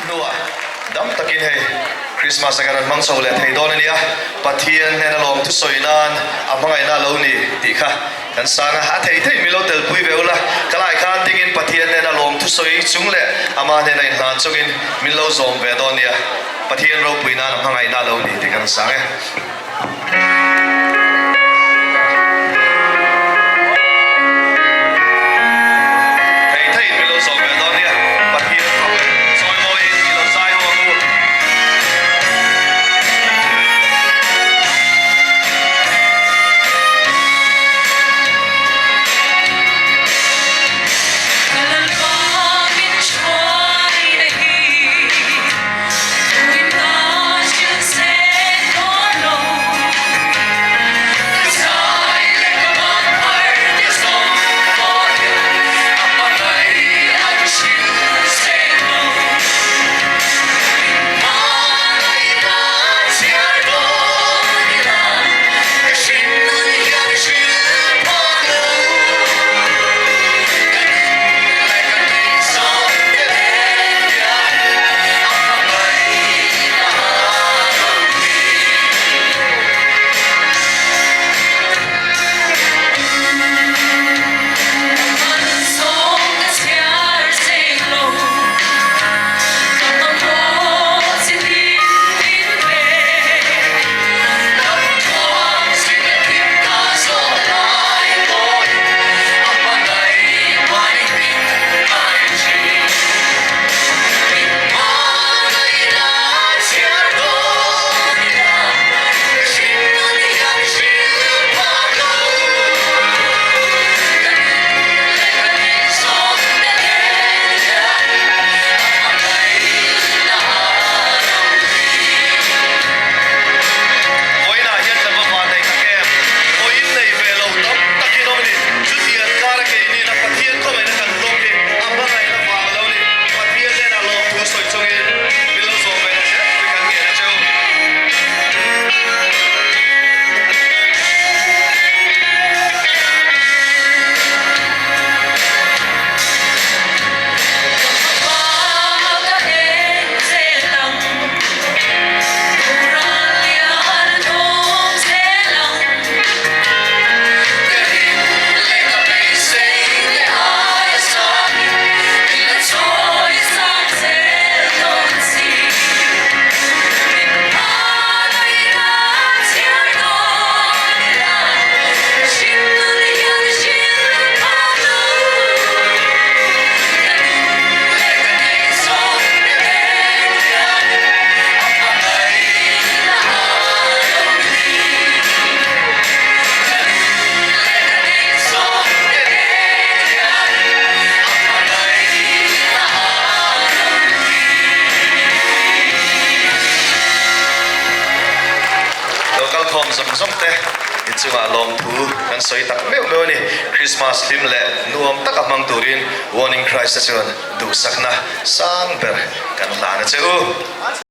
hnuah dam takin hei Christmas a kan rawn hmang chho leh thei dawn a nia, Pathian hnena lawmthu sawi nan a hmangaihna a lo ni tih kha kan sang a, a thei thei min lo telpui ve ula, ka lai khan dingin Pathian hnena lawmthu sawi chung leh ama hnena inhlan chungin min lo zawm ve dawn nia, Pathian ropui nan a hmangaihna a lo ni tih kan sang e. Thei theiin min lo zawm ve dawn nia, Pathian fak chawimawiin i lo zai ho ang u. Ka lalpa min hruaina hi tuin ta hrilh se dawn lo. Ka zai leh ka ban phar te zawng pawh hian a hmangaih an hrilh se lo. Min hmangaihna chhiar dawn ila ka hringnun hian hrilh phah lo. Ka nun leh ka neih zawng te nen hian a hmangaihna a lo ni. Man zawng ka chhiar seng lo, ka mamawh chi tin min pe. Lamtluang zui ka thim ka zawh lai pawhin a hmangaih mai min ngai thin. Min hmangaihna chhiar dawn ila, ka hringnun hian hrilh phah lo. Ka nun leh ka neih zawng te nen hian a hmangaihna a lo ni. Vawiinah hian kan va van nei tak em? Vawiin nei ve lo tam takin awm a ni. Chutiang kara keinin a Pathian khawmena kan dawng hi a hmangaihna vang lo ni. Pathian hnenah lawmthu sawi chungin min lo zawm ve na zel pui kan ngen a cheu. Ka fapa ka en zel ang, boral lian an awm zel ang. Ka rin leh ka beisei te ai sangin min la chawi sang zel dawn si. Min hmangaihna chhiar dawn ila, ka hringnun hian hrilh phah lo. Ka nun leh ka neih zawng te nen hian a hmangaihna a lo ni. Ka nun leh ka neih zawng te nen hian a hmangaihna a lo ni. Lo kal khawm zawng zawng te inchungah lawmthu kan sawi tak meuh meuh a ni. Christmas hlim leh nuam taka hmang turin Warning Christ-a chuan duhsakna sang ber kan hlan a che u.